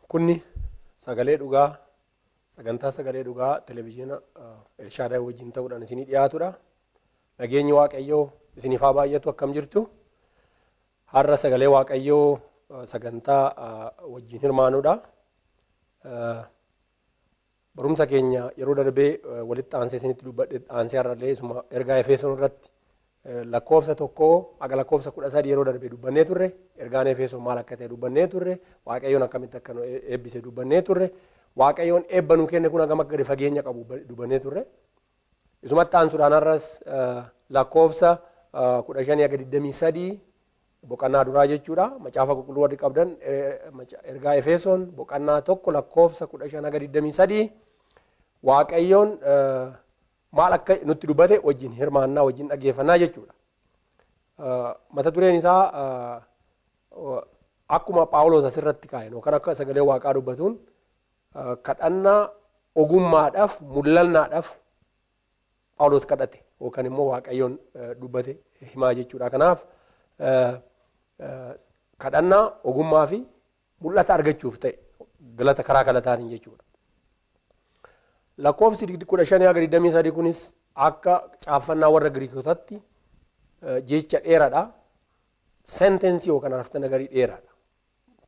Kunni sagalee dhugaa sagantaa sagalee dhugaa televezyiina Elshaadaay wajjin ta'uudhaan isinii dhiyaatudha. Nageenyi Waaqayyoo isiniif haa baay'atu. Akkam jirtu? Har'a sagalee Waaqayyoo sagantaa wajjin hirmaanudha. Barumsa keenya yeroo darbee walitti aansee isinitti dubbadhe aansee har'allee isuma ergaa Efesoon irratti lakkoofsa 1 haga lakkoofsa 13 yeroo darbee dubbannee turre. Ergaan Efesoon maal akka ta'e dubbannee turre. Waaqayyoon akkamitti akka nu eebbise dubbannee turre. Waaqayyoon eebba nuu kenne kun hagam akka gadi fageenya qabu dubbannee turre. Isumatti aansuudhaan har'as lakkoofsa 15 haga 23 boqonnaa duraa jechuudha. Macaafa qulqulluu warri qabdan ergaa Efesoon boqonnaa 1 lakkoofsa 15 haga 23 Waaqayyoon maal akka nutti dubbate wajjin hirmaannaa wajjin dhaggeeffannaa jechuudha. Mata dureen isaa akkuma Phaawulos asirratti kaa'e yookaan akka sagalee Waaqaa dubbatuun kadhannaa ogummaadhaaf mul'annaadhaaf Phaawulos kadhate yookaan immoo Waaqayyoon dubbate himaa jechuudha. Kanaaf kadhannaa ogummaa fi mul'ata argachuuf ta'e galata karaa galataatiin jechuudha. Lakkoofsi 15 haga 23 kunis akka caaffannaa warra Giriikotaatti jecha dheeraadha. Sentensii yookaan arafta nagarii dheeraadha.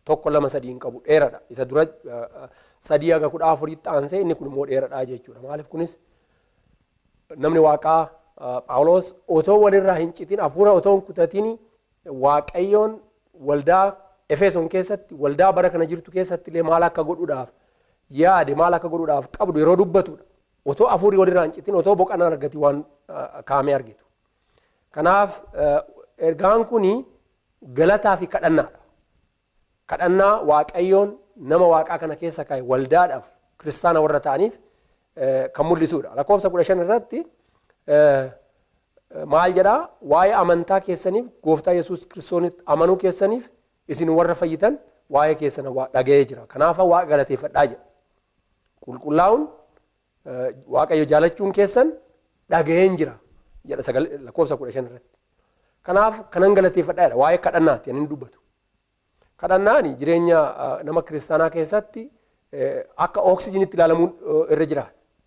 1 2 3 hin qabu dheeraadha. Isa dura 3 haga 14tti aansee inni kun immoo dheeraadha jechuudha. Maaliif kunis namni Waaqaa Phaawulos otoo walirraa hin citin hafuura otoo hin kutatin Waaqayyoon waldaa Efesoon keessatti waldaa bara kana jirtu keessatti illee maal akka godhuudhaaf yaade maal akka godhuudhaaf qabdu yeroo dubbatudha. Otoo hafuurri walirraa hin citin otoo boqonnaan argati waan kaamee argitu. Kanaaf ergaan kuni galataa fi kadhannaadha. Kadhannaa Waaqayyoon nama Waaqaa kana keessa kaa'e waldaadhaaf kiristaana warra ta'aniif kan mul'isudha. Lakkoofsa 15 irratti maal jedhaa? Waa'ee amantaa keessaniif Gooftaa Yesuus Kiristoositti amanuu keessaniif isin warra fayyitan waa'ee keessan dhaga'ee jira. Kanaaf Waaqa galateeffadhaa jedha. Qulqullaa'uun Waaqayyo jaalachuun keessan dhaga'een jira jedha lakkoofsa 15 irratti. Kanaaf kanan galateeffadhaa jedha. Waa'ee kadhannaati inni dubbatu. Kadhannaan jireenya nama kiristaanaa keessatti akka oksijiniitti ilaalamuun irra jira.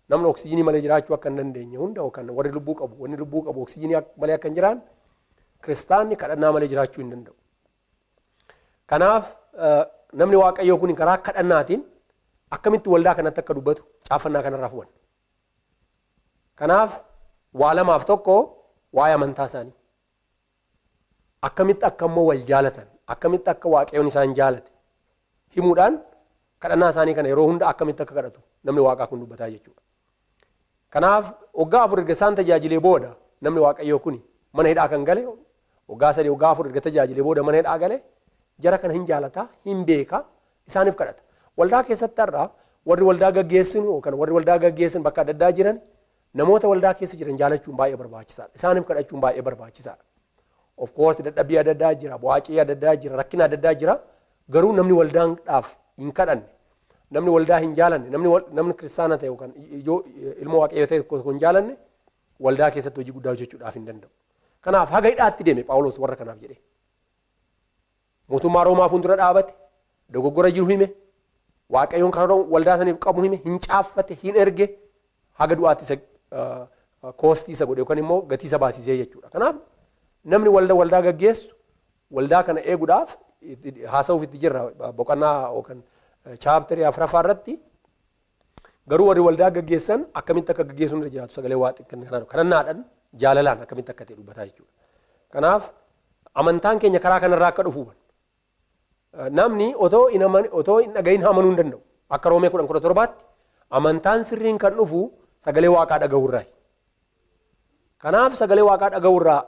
Namni oksijinii malee jiraachuu akka hin dandeenye hunda yookaan warri lubbuu qabu wanni lubbuu qabu oksijinii malee akka hin jiraan kiristaanni kadhannaa malee jiraachuu hin danda'u. Kanaaf namni Waaqayyoo kun karaa kadhannaatiin akkamitti waldaa kanatti akka dubbatu caafannaa kanarraa hubanna. Kanaaf waa lamaaf tokko waa'ee amantaa isaanii akkamitti akka immoo wal jaalatan akkamitti akka Waaqayyoon isaan jaalate himuudhaan kadhannaa isaanii kana yeroo hunda akkamitti akka kadhatu namni Waaqaa kun dubbataa jechuudha. Kanaaf waggaa 4 erga isaan tajaajilee booda namni Waaqayyoo kun mana hidhaa kan gale waggaa 3 waggaa 4 erga tajaajilee booda mana hidhaa gale jara kana hin jaalataa hin beekaa isaaniif kadhata. Waldaa keessatti har'a warri waldaa gaggeessinu yookaan warri waldaa gaggeessan bakka adda addaa jiran namoota waldaa keessa jiran jaalachuun baay'ee barbaachisaadha. Isaaniif kadhachuun baay'ee barbaachisaadha. Of course dadhabbii adda addaa jira, bu'aacii adda addaa jira, rakkina adda addaa jira. Garuu namni waldaadhaaf hin kadhanne, namni waldaa hin jaalanne, namni kiristaana ta'e yookaan ilma Waaqayyoo ta'e tokko hin jaalanne waldaa keessatti hojii guddaa hojjechuudhaaf hin danda'u. Kanaaf haga hidhaatti deeme Phaawulos warra kanaaf jedhee. Mootummaa Roomaa fuuldura dhaabate, dogoggora jiru hime, Waaqayyoon karoora waldaa saniif qabu hime, hin caaffate, hin erge, haga du'aatti isa koostii isa godhe yookaan immoo gatii isa baasisee jechuudha. Kanaaf namni waldaa gaggeessu waldaa kana eeguudhaaf haasa'uuf itti jirra boqonnaa yookaan chaapterii 4ffaa irratti. Garuu warri waldaa gaggeessan akkamitti akka gaggeessuun irra jiraatu sagalee Waaqaa kadhannaadhaan jaalalaan akkamitti akka ta'e dubbataa jechuudha. Kanaaf amantaan keenya karaa kanarraa akka dhufu hubanna. Namni otoo hin dhagahin amanuu hin danda'u. Akka Roomee 10:17tti amantaan sirriin kan dhufu sagalee Waaqaa dhaga'uurraayi. Kanaaf sagalee waaqaa dhaga'uurraa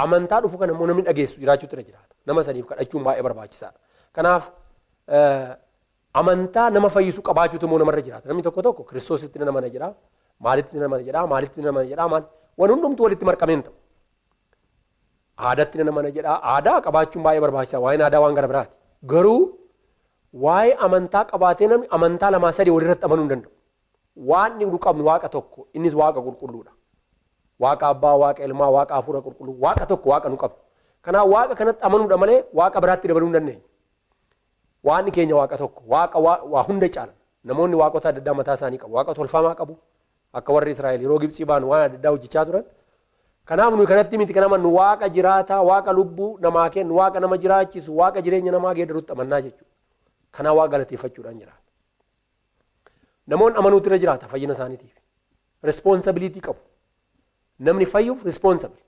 amantaa dhufu kana immoo namni dhageessu jiraachuutu irra jiraata. Nama saniif kadhachuun baay'ee barbaachisaadha. Kanaaf amantaa nama fayyisu qabaachuutu immoo namarra jiraata. Namni tokko tokko Kiristoositti nan amana jedha, maalitti nan amana jedha, maalitti nan amana jedha, maal waan hundumtuu walitti marqamee hin ta'u. Aadaatti nan amana jedha, aadaa qabaachuun baay'ee barbaachisaa, waa'een aadaa waan gara biraati. Garuu waa'ee amantaa qabaatee namni amantaa lamaa sadii walirratti amanuu hin danda'u. Waan nu qabnu waaqa tokko, innis waaqa qulqulluudha. Waaqa abbaa, waaqa ilmaa, waaqa hafuura qulqulluu, waaqa tokko waaqa nu qabnu. Kanaaf waaqa kanatti amanuudha malee waaqa biraatti dabaluu hin dandeenyu. Waaqni keenya waaqa tokko, waaqa waa hunda caala. Namoonni waaqota adda addaa mataa isaanii qabu, waaqa tolfamaa qabu. Akka warri Israa'el yeroo Gibxii ba'an waan adda addaa hojjechaa turan. Kanaaf nuyi kanatti miti kan amannu waaqa jiraataa, waaqa lubbuu namaa kennu, waaqa nama jiraachisu, waaqa jireenya namaa geeddarutti amannaa jechuudha. Kanaaf waaqa galateeffachuudhaan jiraata. Namoonni amanuutu irra jiraata fayyina isaaniitiif. Responsibility qabu. Namni fayyuuf responsible.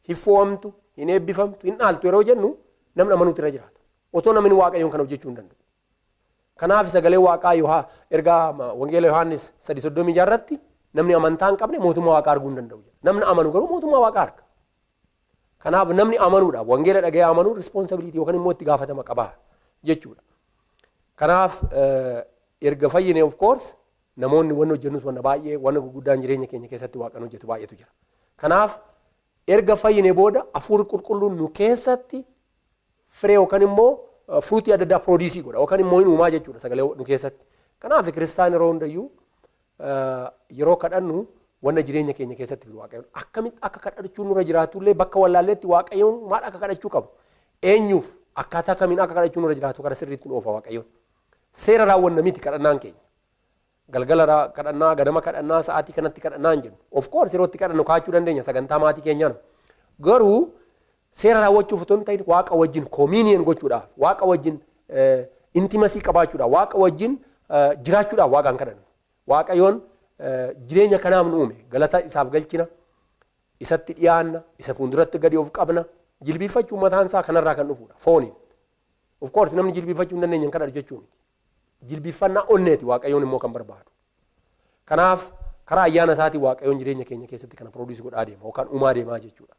Hin fo'amtu, hin eebbifamtu, hin dhaaltu yeroo jennu namni amanuutu irra jiraata. Otoo namni waaqayyoon kana hojjechuu hin danda'u. Kanaaf sagalee waaqaa ergaa Wangeela Yohaannis 3:36 irratti namni amantaa hin qabne mootummaa waaqaa arguu hin danda'u. Namni amanu garuu mootummaa waaqaa arga. Kanaaf namni amanuudhaaf wangeela dhaga'ee amanuu responsibility yookaan immoo itti gaafatama qaba jechuudha. Kanaaf erga fayyine of course namoonni wanni hojjennus wanna baay'ee wanna gurguddaan jireenya keenya keessatti waaqan hojjetu baay'eetu jira. Kanaaf erga fayyine booda hafuurri qulqulluun nu keessatti firee yookaan immoo fruitii adda addaa produce godha yookaan immoo hin uumaa jechuudha sagalee nu keessatti. Kanaaf kiristaan yeroo hundayyuu yeroo kadhannu wanna jireenya keenya keessatti fidu waaqayyoon akkamitti akka kadhachuu nurra jiraatullee bakka wallaalleetti waaqayyoon maal akka kadhachuu qabu eenyuuf akkaataa kamiin akka kadhachuu nurra jiraatu kana sirriitti nu oofa waaqayyoon. Seera raawwanna miti kadhannaan keenya. Galgala kadhannaa, ganama kadhannaa, sa'aatii kanatti kadhannaa hin jennu. Of course yeroo itti kadhannu kaachuu dandeenya sagantaa maatii keenyaan. Garuu seera raawwachuuf otoo hin ta'in waaqa wajjin communion gochuudhaaf, waaqa wajjin intimacy qabaachuudhaaf, waaqa wajjin jiraachuudhaaf waaqaan kadhannu. Waaqayyoon jireenya kanaaf nu uume galata isaaf galchina, isatti dhiyaanna, isa fuulduratti gadi of qabna. Jilbiiffachuun mataan isaa kanarraa kan dhufudha fooniin. Of course namni jilbiiffachuu hin dandeenye hin kadhatu jechuu miti. Jilbiiffannaa onneeti waaqayyoon immoo kan barbaadu. Kanaaf karaa ayyaana isaatiin waaqayyoon jireenya keenya keessatti kana produce godhaa deema yookaan uumaa deemaa jechuudha.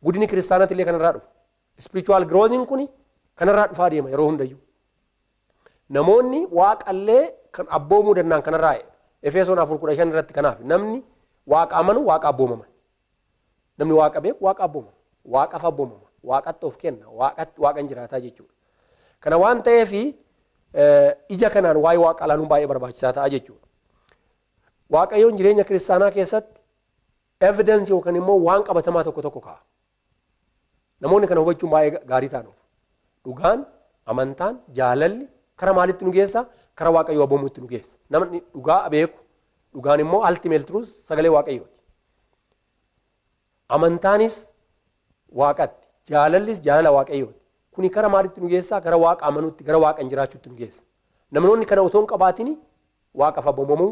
Guddinni kiristaanatti illee kanarraa dhufa. Spiritual growth kuni kanarraa dhufaa deema yeroo hundayyuu. Namoonni waaqallee kan abboomuu danda'an kanarraa Efesoon 4:15 irratti kanaaf namni waaqa amanu waaqa abboomama. Namni waaqa beeku waaqa abboomama. Waaqaaf abboomama. Waaqatti of kenna. Waaqatti waaqan jiraataa jechuudha. Kana waan ta'eef ija kanaan waa'ee waaqa ilaaluun baay'ee barbaachisaa ta'a jechuudha. Waaqayyoon jireenya kiristaanaa keessatti evidence yookaan immoo waan qabatamaa tokko tokko kaa'a. Namoonni kana hubachuun baay'ee gaarii ta'anuuf. Dhugaan, amantaan, jaalalli kara maalitti nu geessa? Kara waaqayyoo abboomuutti nu geessa. Namni dhugaa beeku, dhugaan immoo ultimate truth sagalee waaqayyooti. Amantaanis waaqatti, jaalallis jaalala waaqayyooti. Kuni kara maalitti nu geessa? Gara waaqa amanuutti, gara waaqan jiraachuutti nu geessa. Namoonni kana otoo hin qabaatini waaqaaf abboomamuu,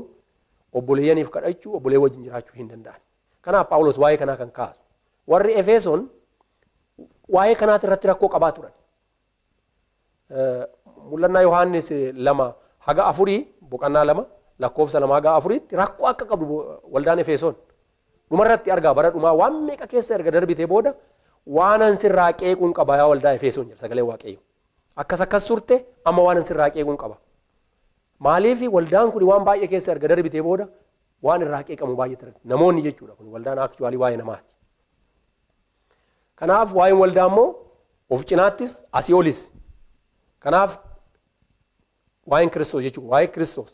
obboleeyyaniif kadhachuu, obbolee wajjin jiraachuu hin danda'an. Kanaaf Phaawulos waa'ee kanaa kan kaasu. Warri Efesoon waa'ee kanaati irratti rakkoo qabaa turan. Mul'annaa Yohaannis 2 haga 4 boqonnaa 2 lakkoofsa 2 haga 4tti rakkoo akka qabdu waldaan Efesoon. Dhumarratti argaa bara dhumaa waan meeqa keessa erga darbitee booda waan an sirraa qeequun qaba yaa waldaa Efesoon jedha sagalee Waaqayyoo. Akkas akkas turte amma waan an sirraa qeequun qaba. Maaliif waldaan kun waan baay'ee keessa erga darbitee booda waan irraa qeeqamu baay'eetu argama. Namoonni jechuudha kun waldaan actually waa'ee namaati. Kanaaf waa'een waldaa immoo of cinaattis asii olis. Kanaaf waa'een Kiristoos jechuudha waa'ee Kiristoos.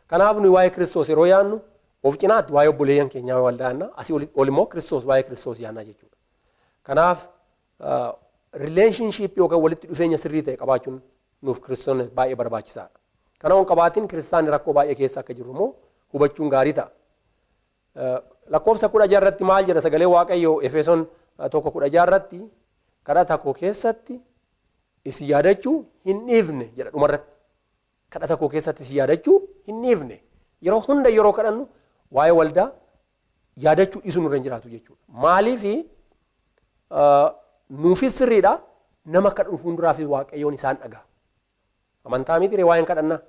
Kanaaf nuyi waa'ee Kiristoos yeroo yaannu of cinaatti waa'ee obboleeyyan keenyaa waldaa yaanna asii ol immoo Kiristoos waa'ee Kiristoos yaannaa jechuudha. Kanaaf relationship yookaan walitti dhufeenya sirrii ta'e qabaachuun nuuf kiristoonni baay'ee barbaachisaadha. Kana hin qabaatin kiristaanni rakkoo baay'ee keessa akka jirru immoo hubachuun gaarii ta'a. Lakkoofsa 16 irratti maal jedha sagalee Waaqayyoo Efesoon 1:16 irratti kadhata koo keessatti isin yaadachuu hin dhiifne jedha dhumarratti. Kadhata koo keessatti isin yaadachuu hin dhiifne. Yeroo hunda yeroo kadhannu waa'ee waldaa yaadachuu dhiisuu nurra hin jiraatu jechuudha. Maaliifi nuufis sirriidha nama kadhatu fuulduraafis Waaqayyoon isaan dhaga'a. Amantaa miti ree waa'een kadhannaa.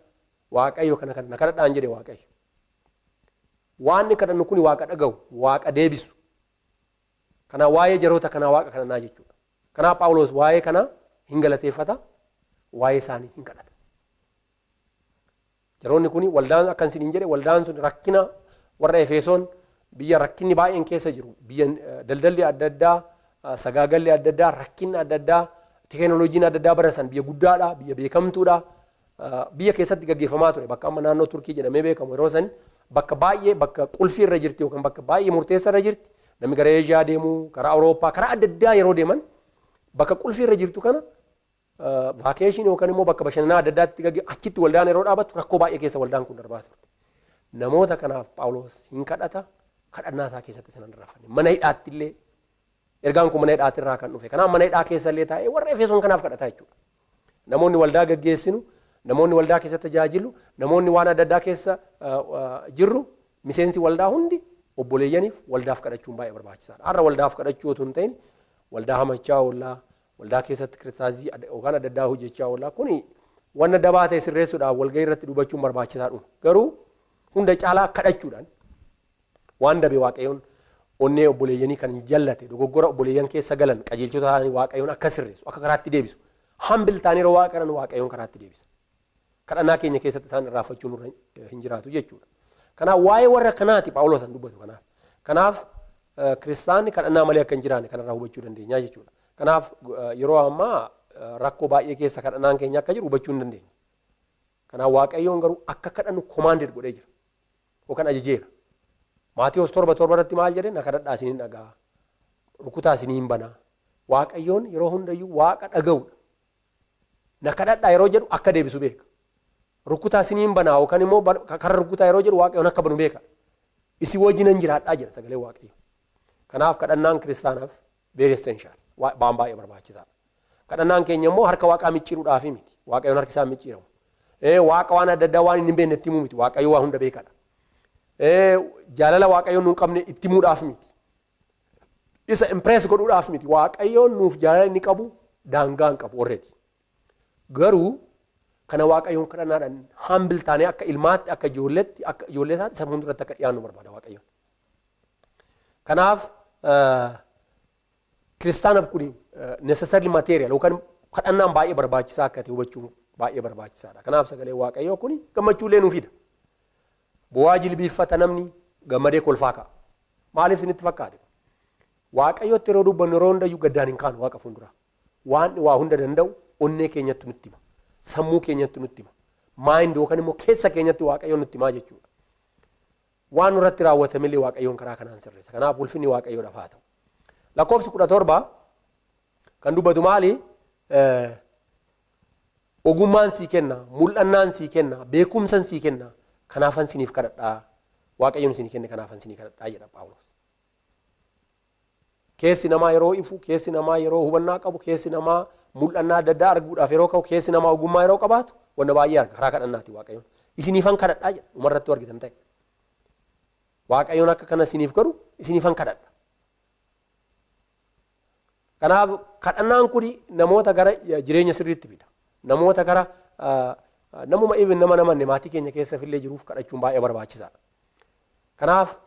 Waaqayyo kana kana kadhadhaan jedhe Waaqayyo. Waan inni kadhannu kun waaqa dhaga'u, waaqa deebisu. Kanaaf waa'ee jaroota kanaa waaqa kadhannaa jechuudha. Kanaaf Phaawulos waa'ee kana hin galateeffata, waa'ee isaanii hin kadhata. Jaroonni kun waldaan akkan isiniin jedhe waldaan sun rakkina warra Efesoon biyya rakkinni baay'een keessa jiru, biyya daldalli adda addaa, sagaagalli adda addaa, rakkinni adda addaa, teekinooloojiin adda addaa barasan biyya guddaadha, biyya beekamtuudha. Biyya keessatti gaggeeffamaa ture bakka amma naannoo Turkii jedhamee beekamu yeroo san bakka baay'ee bakka qulfii irra jirti yookaan bakka baay'ee murteessa irra jirti. Namni gara Eeshiyaa deemu, karaa Awurooppaa, karaa adda addaa yeroo deeman bakka qulfii irra jirtu kana vaakeeshinii yookaan immoo bakka bashannanaa adda addaatti achitti waldaan yeroo dhaabattu rakkoo baay'ee keessa waldaan kun darbaa turte. Namoota kanaaf Phaawulos hin kadhata, kadhannaa isaa keessatti sanan rafanne. Mana hidhaatti illee ergaan kun mana hidhaatti irraa kan dhufe. Kanaaf mana hidhaa keessa illee taa'ee warra Efesoon kanaaf kadhata jechuudha. Namoonni waldaa gaggeessinu, namoonni waldaa keessatti tajaajilu, namoonni waan adda addaa keessa jirru, miseensi waldaa hundi obboleeyyaniif waldaaf kadhachuun baay'ee barbaachisaadha. Har'a waldaaf kadhachuu otoo hin ta'in waldaa hamachaa oollaa, waldaa keessatti kiritaazii yookaan adda addaa hojjechaa oollaa kuni wanna dabaa ta'e sirreessuudhaaf walgahii irratti dubbachuun barbaachisaadhuma. Garuu hunda caalaa kadhachuudhaan waan dabe Waaqayyoon onnee obboleeyyanii kan jallate dogoggora obboleeyyan keessa galan qajeelchota ta'anii Waaqayyoon akka sirreessu akka karaatti deebisu hambil ta'anii yeroo Waaqa kadhan Waaqayyoon karaatti deebisa. Kadhannaa keenya keessatti isaan irraanfachuun nurra hin jiraatu jechuudha. Kanaaf waa'ee warra kanaati Phaawulos kan dubbatu kanaaf. Kanaaf kiristaanni kadhannaa malee akka hin jiraanne kanarraa hubachuu dandeenya jechuudha. Kanaaf yeroo ammaa rakkoo baay'ee keessa kadhannaan keenya akka jiru hubachuu hin dandeenya. Kanaaf Waaqayyoon garuu akka kadhannu komaanded godhee jira yookaan ajajeera. Maatiyos 7:7 irratti maal jedhe? Na kadhadhaa isiniin dhaga'a, rukutaa isiniin banaa. Waaqayyoon yeroo hundayyuu Waaqa dhaga'uudha. Na kadhadhaa yeroo jedhu akka deebisu beeka. Rukutaa isiniin banaa yookaan immoo karra rukutaa yeroo jedhu Waaqayyoon akka banu beeka. Isin wajjinan jiraadhaa jedha sagalee Waaqayyoo. Kanaaf kadhannaan kiristaanaaf very essential, waan baay'ee barbaachisaadha. Kadhannaan keenya immoo harka Waaqaa micciiruudhaaf miti. Waaqayyoon harki isaa micciiramu. Waaqa waan adda addaa waan inni hin beekne itti himuu miti. Waaqayyo waa hunda beekadha. Jaalala Waaqayyoon nuun qabne itti himuudhaaf miti. Isa impress godhuudhaaf miti. Waaqayyoon nuuf jaalala inni qabu daangaa hin qabu already. Garuu kana Waaqayyoon kadhannaadhaan humble taanee akka ilmaatti, akka ijoolleetti, akka ijoollee isaatti isa fuulduratti akka dhiyaannu barbaada Waaqayyoon. Kanaaf kiristaanaaf kun necessary material yookaan kadhannaan baay'ee barbaachisaa akka ta'e hubachuun baay'ee barbaachisaadha. Kanaaf sagalee Waaqayyoo kun gammachuullee nuu fida. Bu'aa jilbiiffata namni gammadee kolfaa ka'a. Maaliif isinitti fakkaate? Waaqayyotti yeroo dubbannu yeroo hundayyuu gaddaan hin kaanu Waaqa fuuldura. Waan waa hunda danda'u onnee keenyatti nutti hima. Sammuu keenyatti nutti hima. Mind yookaan immoo keessa keenyatti Waaqayyoon nutti himaa jechuudha. Waan nurratti raawwatamillee Waaqayyoon karaa kanaan sirreessa. Kanaaf ulfinni Waaqayyoodhaaf haa ta'u. Lakkoofsi 17 kan dubbatu maali? Ogummaan sii kenna, mul'annaan sii kenna, beekumsan sii kenna. Kanaafan siniif kadhadhaa. Waaqayyoon isinii kenne kanaafan sinii kadhadhaa jedha Phaawulos. Keessi namaa yeroo ifu, keessi namaa yeroo hubannaa qabu, keessi namaa mul'annaa adda addaa arguudhaaf yeroo ka'u, keessi namaa ogummaa yeroo qabaatu wanna baay'ee arga karaa kadhannaati Waaqayyoon. Isiniifan kadhadhaa jedha dhumarratti argitan ta'e. Waaqayyoon akka kana isiniif godhu isiniifan kadhadha. Kanaaf kadhannaan kun namoota gara jireenya sirriitti fida. Namoota gara namuma even nama namanne maatii keenya keessa illee jiruuf kadhachuun baay'ee barbaachisaadha. Kanaaf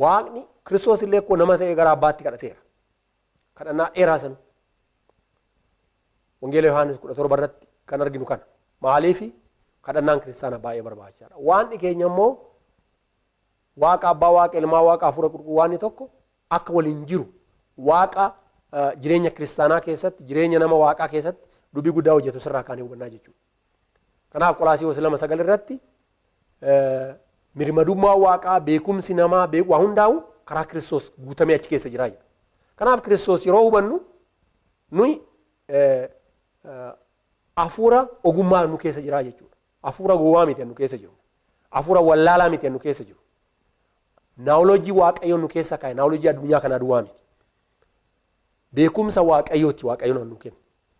Waaqni Kiristoos illee akkuma nama ta'e gara abbaatti kadhateera. Kadhannaa dheeraa sana. Wangeela Yohaannis 17 irratti kan arginu kana. Maaliif kadhannaan kiristaanaa baay'ee barbaachisaadha. Waaqni keenya immoo Waaqa abbaa, Waaqa ilmaa, Waaqa hafuura qulqulluu waan tokko akka waliin jiru Waaqa jireenya kiristaanaa keessatti, jireenya nama Waaqaa keessatti dubbii guddaa hojjetu sirraa kaanee hubannaa jechuudha. Kanaaf Qolaasiyoos 2:9 irratti mirmadummaa Waaqaa, beekumsi namaa, waa hundaa'u karaa Kiristoos guutamee achi keessa jira jedha. Kanaaf Kiristoos yeroo hubannu nuyi hafuura ogummaa nu keessa jira jechuudha. Hafuura gowwaa miti nu keessa jiru. Hafuura wallaalaa miti nu keessa jiru. Naawolojii Waaqayyoon nu keessa kaa'e, naawolojii addunyaa kanaa duwwaa miti. Beekumsa Waaqayyooti Waaqayyoon nu kenne.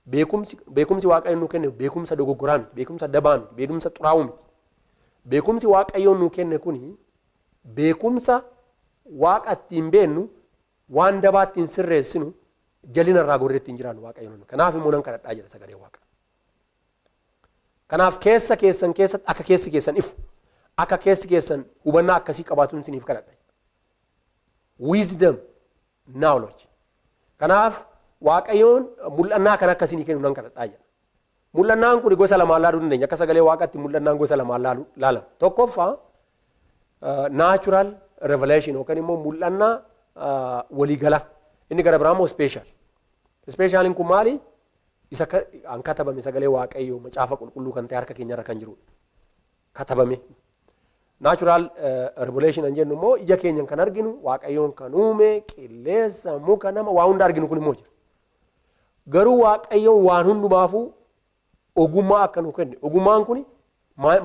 Beekumsi Waaqayyoon nu kenne beekumsa dogoggoraa miti, beekumsa dabaa miti, beekumsa xuraa'uu miti. Beekumsi Waaqayyoon nu kenne kuni beekumsa Waaqa ittiin beennu, waan dabaa ittiin sirreessinu, jalina irraa gorree ittiin jiraannu Waaqayyoon nu. Kanaaf immoo nan kadhadhaa jedha sagalee Waaqa. Kanaaf keessa keessan keessatti akka keessi keessan ifu, akka keessi keessan hubannaa akkasii qabaatuun isiniif kadhadha. Wisdom, knowledge. Kanaaf Waaqayyoon mul'annaa kan akkasii kennu nan kadhadhaa jedha. Mul'annaan kun gosa lamaan laaluu dandeenya. Akka sagalee Waaqaatti mul'annaan gosa lamaan laalama. Tokkoffaa natural revelation yookaan immoo mul'annaa waliigala. Inni gara biraa immoo special. Specialiin kun maali? Isa kan katabame sagalee Waaqayyoo macaafa qulqulluu kan ta'e harka keenyarra kan jirudha. Katabame. Natural revelation kan jennu immoo ija keenyan kan arginu, Waaqayyoon kan uume, qilleensa, muka, nama, waa hunda arginu kun immoo jira. Garuu Waaqayyoon waan hundumaafuu ogummaa akka nu kenne. Ogummaan kun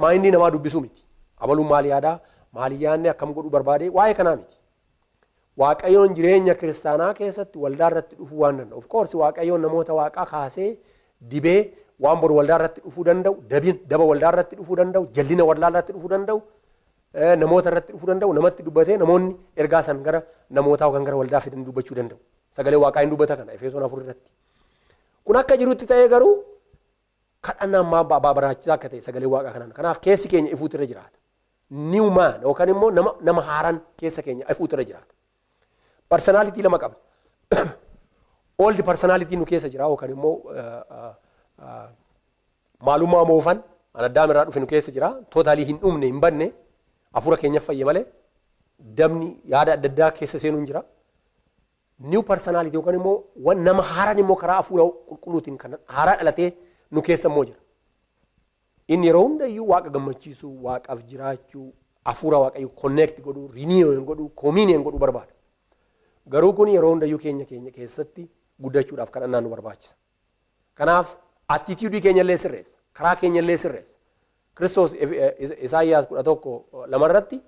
mindii namaa dubbisuu miti. Abaluun maali yaadaa, maali yaadne, akkam godhuu barbaade, waa'ee kanaa miti. Waaqayyoon jireenya kiristaanaa keessatti waldaa irratti dhufuu waan danda'u. Of course Waaqayyoon namoota Waaqaa kaasee dibee waan boru waldaa irratti dhufuu danda'u, daba waldaa irratti dhufuu danda'u, jallina waldaa irratti dhufuu danda'u, namoota irratti dhufuu danda'u, namatti dubbatee namoonni ergaa san gara namootaa yookaan gara waldaa fidan dubbachuu danda'u. Sagalee Waaqaa hin dubbata kana Efesoon 4 irratti. Kun akka jirutti ta'ee garuu kadhannaan maa barbaachisaa akka ta'e sagalee Waaqaa kanaan. Kanaaf keessi keenya ifuutu irra jiraata. New man yookaan immoo nama haaraan keessa keenya ifuutu irra jiraata. Personality lama qabna. Old personality nu keessa jira yookaan immoo maalummaa moofan an Addaam irraa dhufe nu keessa jira. Totally hin dhumne, hin banne, hafuura keenya fayye malee dabni yaada adda addaa keessa seenuu hin jira. New personality yookaan immoo nama haaraan immoo karaa hafuura qulqulluutiin kan haaraa dhalatee nu keessa immoo jira. Inni yeroo hundayyuu Waaqa gammachiisuu, Waaqaaf jiraachuu, hafuura Waaqayyoo connect godhuu, renew godhuu, communion godhuu barbaada. Garuu kun yeroo hundayyuu keenya keessatti guddachuudhaaf kadhannaan nu barbaachisa. Kanaaf attitude keenya illee sirreessa, karaa keenya illee sirreessa. Kiristoos Isaayyaas 11:2 irratti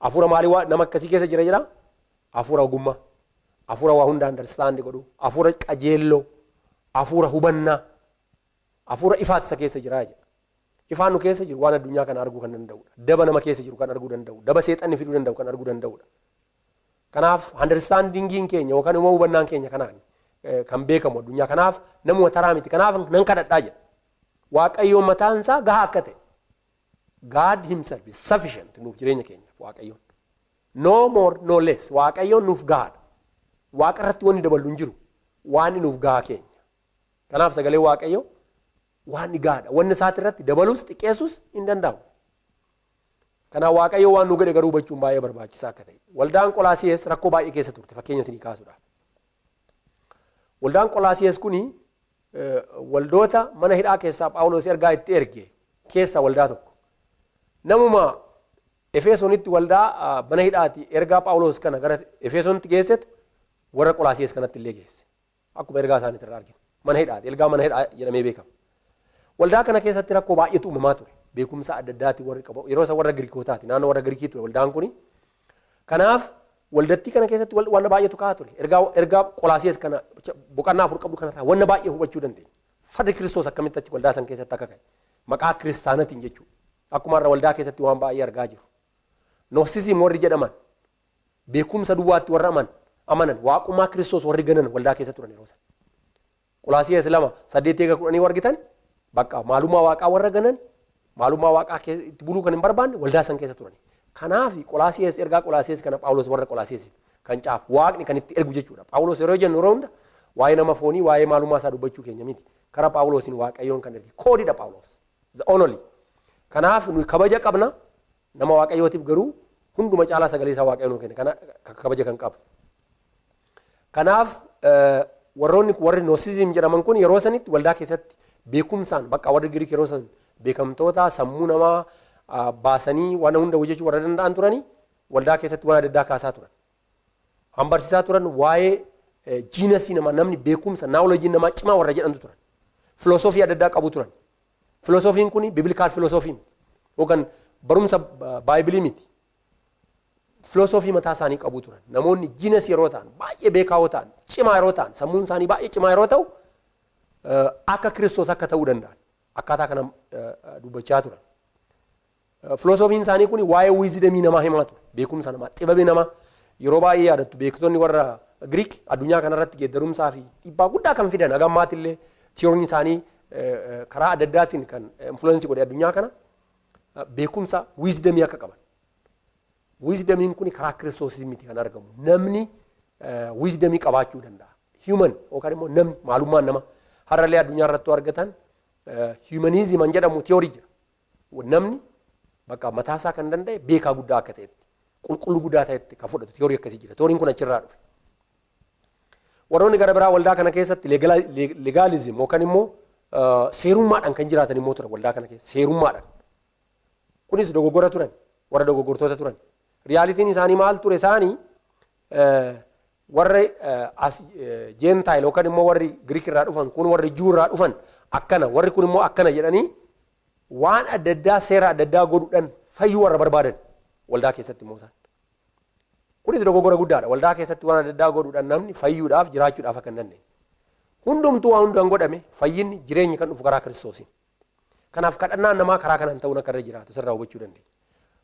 hafuura maalii nama akkasii keessa jira jedha? Hafuura ogummaa, hafuura waa hunda understand godhu, hafuura qajeelloo, hafuura hubannaa, hafuura ifaati isa keessa jira jedha. Ifaan nu keessa jiru waan addunyaa kana arguu kan danda'udha. Daba nama keessa jiru kan arguu danda'u, daba seexanni fiduu danda'u kan arguu danda'udha. Kanaaf understandingiin keenya yookaan immoo hubannaan keenya kanaan kan beekamu addunyaa kanaaf namuma taraa miti. Kanaaf nan kadhadhaa jedha. Waaqayyoon mataan isaa gahaa akka ta'e. God himself is sufficient nuuf jireenya keenyaaf Waaqayyoon. No more, no less. Waaqayyoon nuuf gahaadha. Waaqa irratti wanni daballu hin jiru. Waan nuuf gahaa keenya. Kanaaf sagalee Waaqayyoo waan gahaadha. Wanni isaati irratti dabalus xiqqeessus hin danda'amu. Kanaaf Waaqayyo waan nu godhe garuu hubachuun baay'ee barbaachisaa akka ta'e. Waldaan Qolaasiyees rakkoo baay'ee keessa turte fakkeenya isinii kaasuudhaaf. Waldaan Qolaasiyees kuni waldoota mana hidhaa keessaa Phaawulos ergaa itti erge keessaa waldaa tokko. Namuma Efesoonitti waldaa mana hidhaati ergaa Phaawulos kana gara Efesoonitti geessetu warra Qolaasiyees kanatti illee geesse. Akkuma ergaa isaaniitti irraa arginu. Mana hidhaati. Ergaa mana hidhaa jedhamee beekama. Waldaa kana keessatti rakkoo baay'eetu uumamaa ture. Beekumsa adda addaati warri qabu. Yeroo isa warra Giriikootaati. Naannoo warra Giriikii ture waldaan kuni. Kanaaf waldattii kana keessatti waan baay'eetu ka'aa ture. Ergaa Qolaasiyees kana boqonnaa 4 qabdu kanarraa wanna baay'ee hubachuu dandeenya. Farri Kiristoos akkamitti achi waldaa san keessatti akka ka'e. Maqaa kiristaanatiin jechuudha. Akkuma har'a waldaa keessatti waan baay'ee argaa jirru. Gnosticism warri jedhaman beekumsa duwwaatti warra amanan waaqummaa Kiristoos warri ganan waldaa keessa turan yeroo sana. Qolaasiyees 2:8-10 argitan bakka maalummaa Waaqaa warra ganan, maalummaa Waaqaa itti buluu kan hin barbaanne waldaa san keessa turan. Kanaaf Qolaasiyees ergaa Qolaasiyees kana Phaawulos warra Qolaasiyees kan caafu Waaqni kan itti ergu jechuudha. Phaawulos yeroo jennu yeroo hunda waa'ee nama foonii, waa'ee maalummaa isaa dubbachuu keenya miti. Karaa Phaawulosiin Waaqayyoon kan erge koodidha Phaawulos. The only. Kanaaf nuyi kabaja qabna nama Waaqayyootiif, garuu hunduma caalaa sagalee isaa Waaqayyoon nuu kenne kana kabaja kan qabu. Kanaaf warroonni warri Gnosticism jedhaman kun yeroo sanitti waldaa keessatti beekumsaan bakka warri Giriik yeroo san beekamtoota sammuu namaa baasanii waan hunda hojjechuu warra danda'an turanii waldaa keessatti waan adda addaa kaasaa turan. Hambarsiisaa turan waa'ee geniusii namaa, namni beekumsa knowledgeiin namaa cimaa warra jedhantu turan. Filosoofii adda addaa qabu turan. Filosoofiin kun biblical philosophy miti yookaan barumsa Bibleii miti. Filosoofii mataa isaanii qabu turan. Namoonni genius yeroo ta'an, baay'ee beekaa yoo ta'an, cimaa yeroo ta'an, sammuun isaanii baay'ee cimaa yeroo ta'u akka Kiristoos akka ta'uu danda'an akkaataa kana dubbachaa turan. Filosoofiin isaanii kun waa'ee wisdomii namaa himaa ture. Beekumsa namaa, xibabii namaa yeroo baay'ee yaadattu beektonni warra Giriik addunyaa kanarratti geeddarumsaa fi dhiibbaa guddaa kan fidan haga ammaatti illee theoryn isaanii karaa adda addaatiin kan influence godhe addunyaa kana beekumsa wisdomii akka qaban. Wisdomiin kun karaa Kiristoos miti kan argamu. Namni wisdomii qabaachuu danda'a. Human yookaan immoo namni maalummaan nama har'allee addunyaa irratti argatan humanism an jedhamu theory jira. Namni bakka mataasaa kan danda'e beekaa guddaa akka ta'etti, qulqulluu guddaa ta'etti kan fudhatu theory akkasii jira. Theoryin kun achirraa dhufe. Warroonni gara biraa waldaa kana keessatti legalism yookaan immoo seerummaadhaan kan jiraatan immoo ture waldaa kana keessa seerummaadhaan. Kunis dogoggora turan, warra dogoggortoota turan. Realityn isaanii maal ture? Isaanii warri as Gentile yookaan immoo warri Giriik irraa dhufan kun, warri Juu irraa dhufan akkana, warri kun immoo akkana jedhanii waan adda addaa seera adda addaa godhuudhaan fayyuu warra barbaadan waldaa keessatti immoo isaan. Kunis dogoggora guddaadha. Waldaa keessatti waan adda addaa godhuudhaan namni fayyuudhaaf jiraachuudhaaf akka hin dandeenye. Hundumtuu waan hundaan godhame, fayyinni jireenyi kan dhufu karaa Kiristoosiin. Kanaaf kadhannaan namaa karaa kanaan ta'uun akka irra jiraatu sirraa hubachuu dandeenya.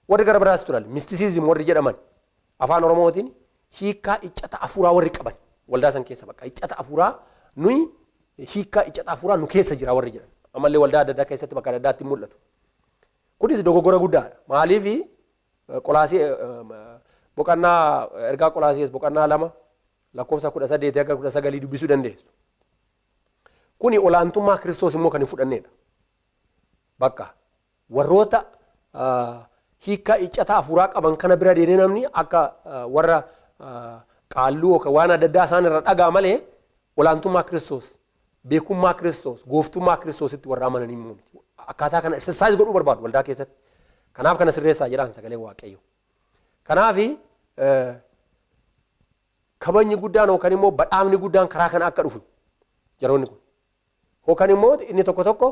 Warri gara biraas turan mysticism warri jedhaman, afaan Oromootiin hiikkaa iccata afuuraa warri qaban, waldaa san keessa bakka iccata afuuraa nuyi hiikkaa iccata afuuraa nu keessa jira warri jedhan ammallee waldaa adda addaa keessatti bakka adda addaatti mul'atu. Kunis dogoggora guddaadha. Maaliif? Qolaasii boqonnaa, ergaa Qolaasiis boqonnaa 2 lakkoofsa 18 hanga 19 dubbisuu dandeessu. Kuni olaantummaa Kiristoos immoo kan hin fudhannedha. Bakka warroota hiikkaa iccata afuuraa qaban kana bira deemee namni akka warra qaalluu yookaan waan adda addaa isaan irra dhagaa malee olaantummaa Kiristoos, beekummaa Kiristoos, gooftummaa Kiristoositti warra amanan immoo miti. Akkaataa kana exercise godhuu barbaadu waldaa keessatti. Kanaaf kana sirreessaa jedhaan sagalee Waaqayyo. Kanaaf kabajni guddaan yookaan immoo badhaafni guddaan karaa kana akka dhufu jaroonni kun. Yookaan immoo inni tokko tokko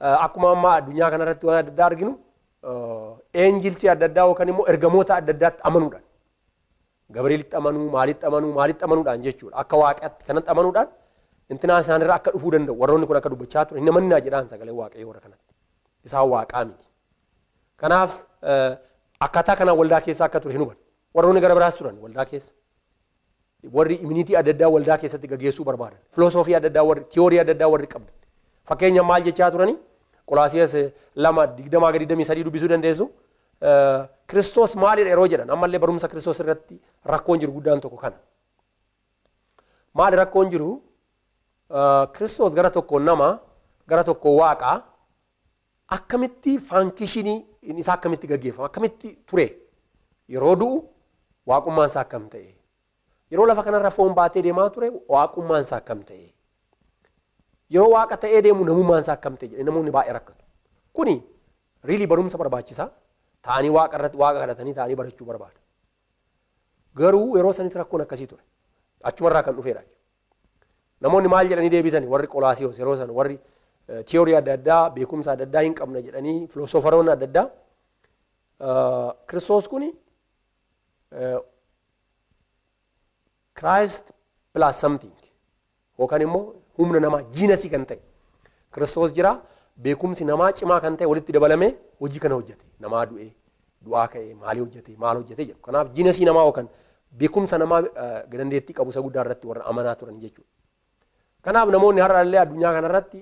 akkuma ammaa addunyaa kanarratti waan adda addaa arginu, angelsii adda addaa yookaan immoo ergamoota adda addaatti amanuudhaan. Gabrielitti amanuu, maalitti amanuu, maalitti amanuudhaan jechuudha. Akka Waaqaatti kanatti amanuudhaan intinaa isaanirra akka dhufuu danda'u warroonni kun akka dubbachaa turan hin amaninaa jedhaan sagalee Waaqayyoo warra kanatti. Isaan Waaqaa miti. Kanaaf akkaataa kanaan waldaa keessa akka ture hin hubannu. Warroonni gara biraas turan waldaa keessa. Warri iminitii adda addaa waldaa keessatti gaggeessuu barbaadan. Filosoofii adda addaa warri, theory adda addaa warri qabdan. Fakkeenya maal jechaa turani? Qolaasiyaas 2:20 hanga 23 dubbisuu dandeessu. Kiristoos maalidha yeroo jedhan, ammallee barumsa Kiristoos irratti rakkoon jiru guddaan tokko kana. Maali rakkoon jiru? Kiristoos gara tokkoon nama, gara tokkoon Waaqaa, akkamitti functionii isaa akkamitti gaggeeffama, akkamitti ture, yeroo du'u waaqummaan isaa akkam ta'e, yeroo lafa kanarra foon baatee deemaa ture waaqummaan isaa akkam ta'e, yeroo Waaqa ta'ee deemu namummaan isaa akkam ta'e jedhee namoonni baay'ee rakkatu. Kuni really barumsa barbaachisaa, ta'anii Waaqa irratti Waaqa kadhatanii ta'anii barachuu barbaada. Garuu yeroo sanis rakkoon akkasii ture. Achumarraa kan dhufeedha. Namoonni maal jedhanii deebisanii? Warri Qolaasiyoos yeroo san warri theory adda addaa, beekumsa adda addaa hin qabna jedhanii, philosopheroonni adda addaa, Kiristoos kuni Christ plus something yookaan immoo humna namaa geniusii kan ta'e Kiristoos jira, beekumsi namaa cimaa kan ta'e walitti dabalamee hojii kana hojjete, namaa du'ee du'aa ka'ee maalii hojjete, maal hojjete jedhu. Kanaaf geniusii namaa yookaan beekumsa namaa dandeettii qabu isa guddaa irratti warra amanaa turan jechuudha. Kanaaf namoonni har'a illee addunyaa kanarratti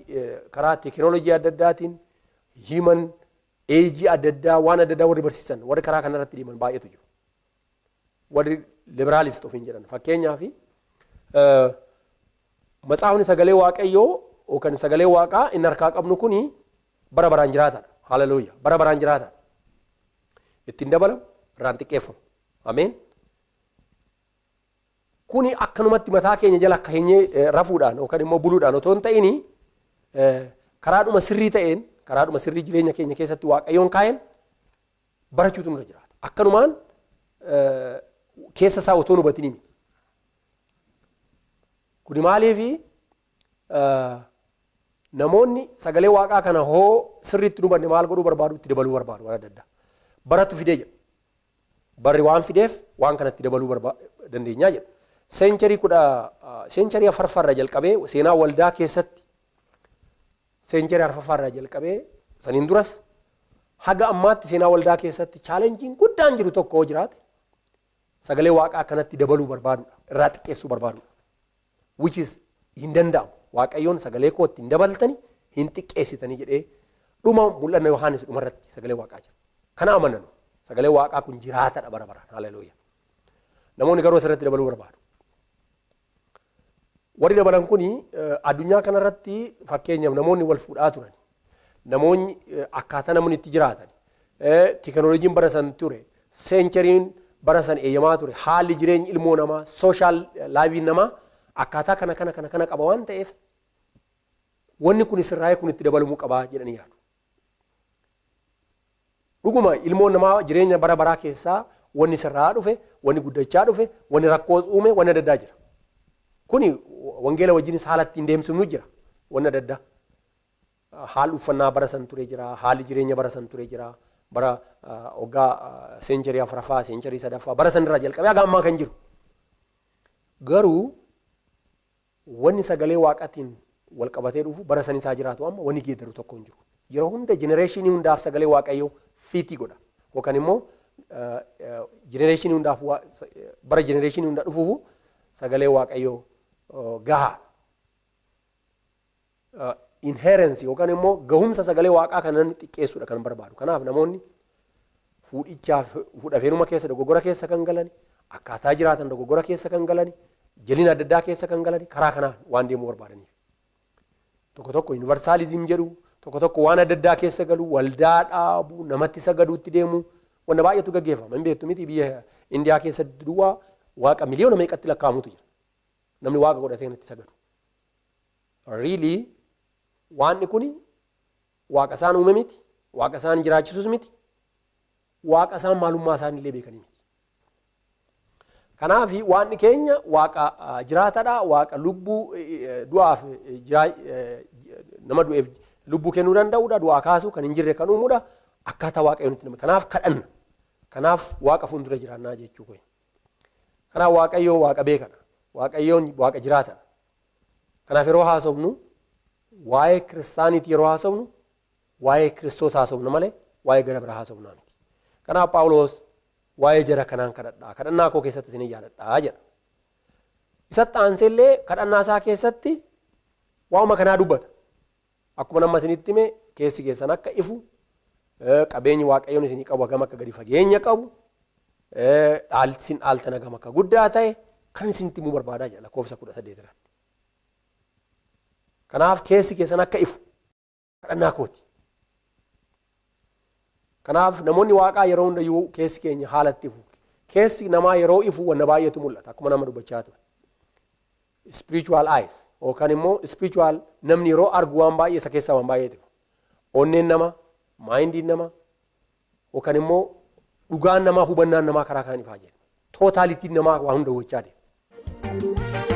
karaa teekinooloojii adda addaatiin human age adda addaa waan adda addaa warri barsiisan, warri karaa kanarratti deeman baay'eetu jiru. Warri liberalist ofiin jedhan, fakkeenyaaf, matsaafni sagalee Waaqayyoo yookaan sagalee Waaqaa inni harkaa qabnu kuni bara baraan jiraataadha. Haleluuyaa, bara baraan jiraataadha. Ittiin dabalamu, irraan xiqqeeffamu. Ameen. Kuni akkanumatti mataa keenya jala akka heenyee rafuudhaan yookaan immoo buluudhaan otoo hin ta'ini, karaadhuma sirrii ta'een, karaadhuma sirrii jireenya keenya keessatti Waaqayyoon kaa'een barachuutu nurra jiraata. Akkanumaan keessa isaa otoo nu hubatin miti. Kuni maaliifi? Namoonni sagalee Waaqaa kana hoo sirriitti nu hubanne maal godhuu barbaadu? Itti dabaluu barbaadu waan adda addaa. Baratu fidee jedhu. Barri waan fideef waan kanatti dabaluu dandeenyaa jedhu. Century afuraffaarraa jalqabee, seenaa waldaa keessatti century arfaffaarraa jalqabee, saniin duras haga ammaatti seenaa waldaa keessatti challengeiin guddaan jiru tokko hoo jiraate sagalee Waaqaa kanatti dabaluu barbaadudha. Irraa xiqqeessuu barbaadudha. Which is hin danda'amu. Waaqayyoon sagalee kootti hin dabaltani, hin xiqqeessitanii jedhee dhuma mul'anna Yohaannis dhumarratti sagalee Waaqaa jira. Kana amananu. Sagalee waaqaa kun jiraatadha bara baraan. Haleluuyaa. Namoonni garuu asirratti dabaluu barbaadu. Warri dabalan kuni addunyaa kanarratti fakkeenyaaf namoonni wal fuudhaa turan. Namoonni akkaataa namni itti jiraatan. Teknooloojiin bara san ture. Seenchariin bara san eeyyamaa ture. Haalli jireenya ilmoo namaa, sooshaal laayiviin namaa akkaataa kana kana kana kana qaba waan ta'eef wanni kun sirraa'ee kun itti dabalamuu qabaa jedhanii yaadu. Dhuguma ilmoon namaa jireenya bara baraa keessaa wanni sirraa dhufe, wanni guddachaa dhufe, wanni rakkoo uume, wanni adda addaa jira. Kuni wangeela wajjinis haala ittiin deemsifnu jira. Wanni adda addaa. Haalli uffannaa bara san ture jira, haalli jireenya bara san ture jira, bara waggaa seencharii 4ffaa, seencharii 3ffaa bara san irraa jalqabee haga ammaa kan jiru. Garuu wanni sagalee waaqaatiin wal qabatee dhufu bara san isaa jiraatu amma wanni geeddaru tokko hin jiru. Yeroo hunda jenereeshinii hundaaf sagalee waaqayyoo fiitii godha. Yookaan immoo jenereeshinii hundaaf bara jenereeshinii hunda dhufuufu sagalee waaqayyoo gahaa. Inherensi yookaan immoo gahumsa sagalee waaqaa kana namni xiqqeessuudha kan barbaadu. Kanaaf namoonni fuudhichaaf fuudhafeenuma keessa dogoggora keessa kan galan, akkaataa jiraatan dogoggora keessa kan galan, jalina adda addaa keessa kan galan karaa kanaan waan deemuu barbaadaniif. Tokko tokko yuunivarsaalizim jedhu, tokko tokko waan adda addaa keessa galu, waldaa dhaabu, namatti sagaduutti deemu, wanta baay'eetu gaggeeffama. Hin beektu miti biyya Indiyaa keessatti duwwaa waaqa miliyoona meeqatti lakkaa'amutu jira. Namni waaqa godhatee itti sagadu. Really waanni kuni waaqa isaan uume miti, waaqa isaan jiraachisus miti, waaqa isaan maalummaa isaan illee beekanii miti. Kanaaf waanni keenya waaqa jiraatadha, waaqa lubbuu du'aaf nama du'eef lubbuu kennuu danda'udha, du'aa kaasuu kan hin jirre kan uumudha, akkaataa waaqayyoon itti nama. Kanaaf kadhanna. Kanaaf waaqa fuuldura jiraannaa jechuu koyi. Kanaaf waaqayyoon waaqa beekadha. Waaqayyoon waaqa jiraatadha. Kanaaf yeroo haasofnu waa'ee kiristaaniiti yeroo haasofnu waa'ee Kiristoos haasofna malee waa'ee gara biraa haasofnaa miti. Kanaaf Phaawulos waa'ee jara kanaan kadhadhaa. Kadhannaa koo keessatti isin yaadadhaa jedha. Isatti aansee illee kadhannaa isaa keessatti waa'uma kanaa dubbata. Akkuma nama isinitti hime keessi keessan akka ifu, qabeenyi waaqayyoon isinii qabu hagam akka gadi fageenya qabu, isin dhaaltan hagam akka guddaa ta'e kan isinitti himuu barbaadaa jedha lakkoofsa 18 irratti. Kanaaf keessi keessan akka ifu kadhannaa kooti. Kanaaf namoonni waaqaa yeroo hundayyuu keessi keenya haalatti ifu. Keessi namaa yeroo ifu wanna baay'eetu mul'ata akkuma nama dubbachaa ture. Spiritual eyes yookaan immoo spiritual namni yeroo argu waan baay'ee isa keessaa waan baay'eetu ifu. Onneen nama, maayindiin nama yookaan immoo dhugaan namaa hubannaan namaa karaa kanaan ifaa jedha. Tootaalitiin namaa waa hunda hubachaa deema.